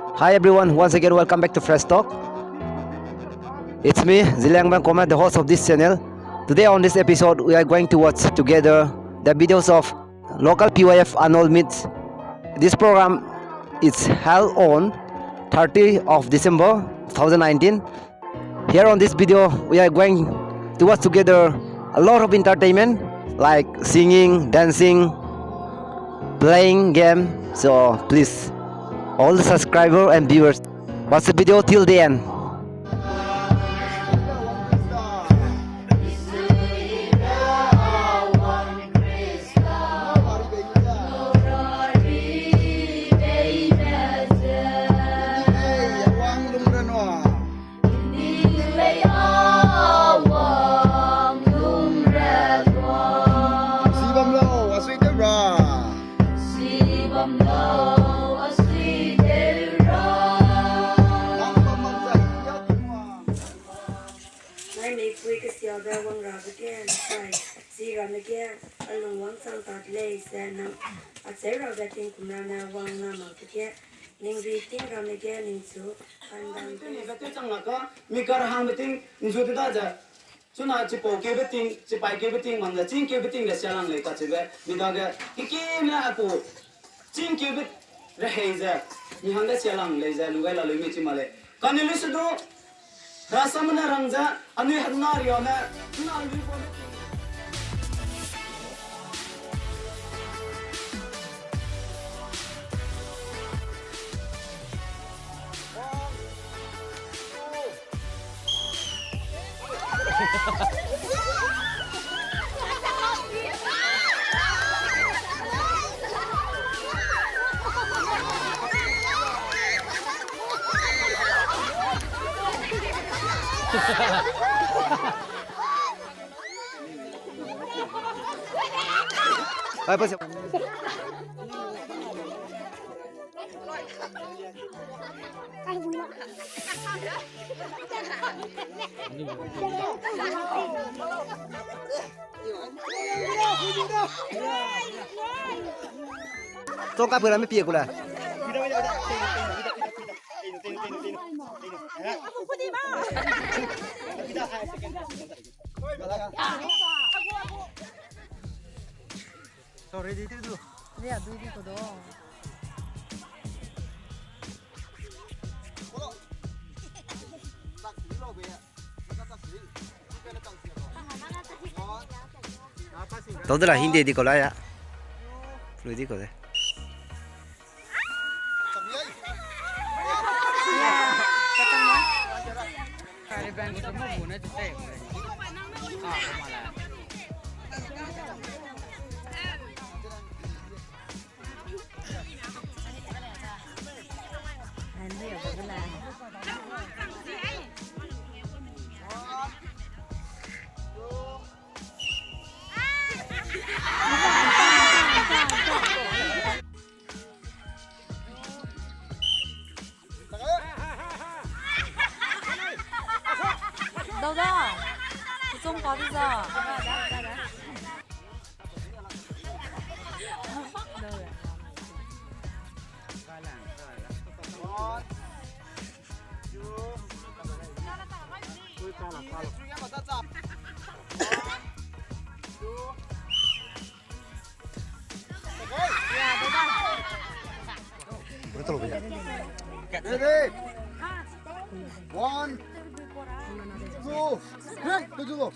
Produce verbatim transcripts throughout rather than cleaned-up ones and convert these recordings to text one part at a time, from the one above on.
Hi everyone, once again welcome back to Fresh Talk. It's me, Zeliangbam Koma, the host of this channel. Today on this episode, we are going to watch together the videos of local P Y F annual meets. This program is held on thirty of December two thousand nineteen. Here on this video, we are going to watch together a lot of entertainment like singing, dancing, playing game. So please, all the subscriber and viewers, watch the video till the end. Nai mei pui kesiabe wang rabe ge, sai, zi ramme ge, a lung wang chang tat lei ze nang, a cheu rabe tingkum ramme wang na mak ge, ning ri ting ramme ge, ning chu, kan dan. Ning be tew chang la ka, mi kar hang be ting, nzu de da ze, chuna chipau keu be ting, chipai keu be ting, mang ze, ching keu be ting de sia lang lei kacheube, mi dage, kiki ne a ku, ching keu be rehei ze, mi hangge sia lang lei ze, lu gai la lu mi chi ma lei. Kane lu se du, Rasamene rang ze, anui hena riame, na lu bo ne ting. Tong ka pura mi pie kula. So ready to do. Ready to do. Tau de la Hindi di ko la ya. Flu di ko de. Dau da. Sisong pa di za. Ready? One, two, three, two, two.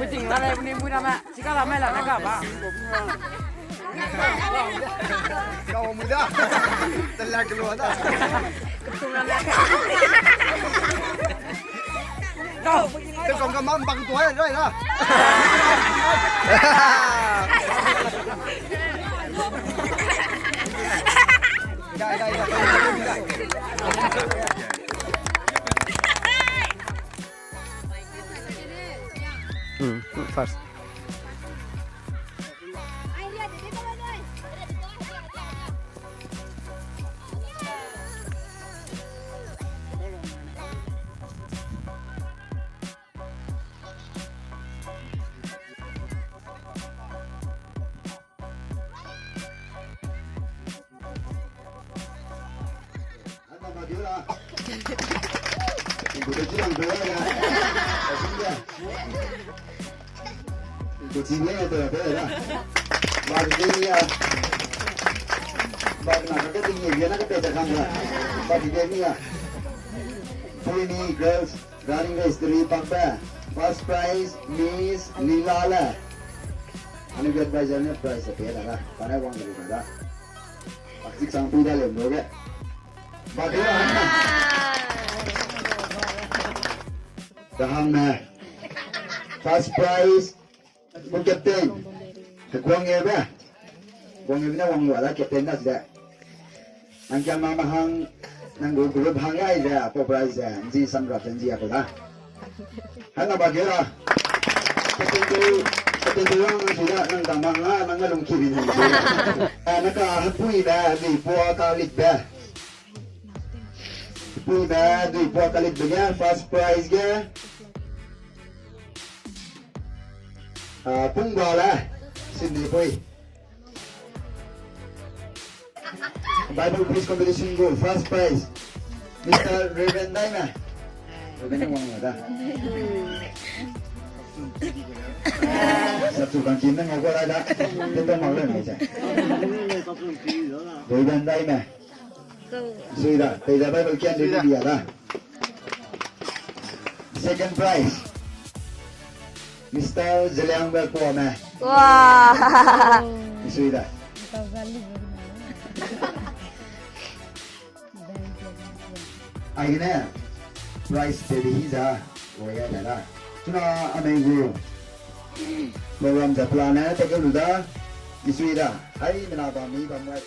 Tingla lei, buni mui rame. Chika la mai la na ka ba. Kau mui da. Tela kelo da. Mam bak tuai, rai, rai. Hmm, first. Girls Running Race three pakbe. First prize, Miss Lila le. Anui advisor ne prize pe da da. Pane wang de da. Akzik sang pui da le mo ge. Ba de da. Da hang ne. First prize. Gu captain. Heguang ebe. Heguang ebe ne wang lua da captain da side. Angkiang ma mahang nang gu group hang ai ze, pau prize ze, nzi samra te nzi a ko da. Hana ba ge ra. Captain tu, captain tu wang nang side, nang da mahang a, nang a lung ki bin nang side. A, naka hepui be, dui pua ka lik be. Hepui be, dui pua ka lik be ge, first prize ge. Ah, Pungba le, Sydney pui. Bible quiz competition gu first prize, Mister Reverend Daime. Reverend wang da. Sa tu kan kin na ngau ko da da. Te to mang le mai sa. Reverend Daime. Sui da, pei da Bible kian de dia da. Second prize. Mister Zeliang be kuame. Wow. Sui da. Ai ne. Prize pe di hi za. Oya da da. Tuna amei gu. Program za plan ne te ke lu da. Sui da. Ai mena ba mi ba mai.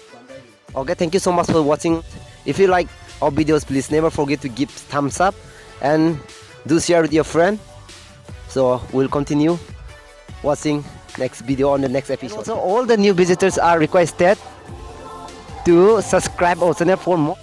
Okay, thank you so much for watching. If you like our videos, please never forget to give thumbs up and do share with your friend. So we'll continue watching next video on the next episode. And also, all the new visitors are requested to subscribe our channel for more.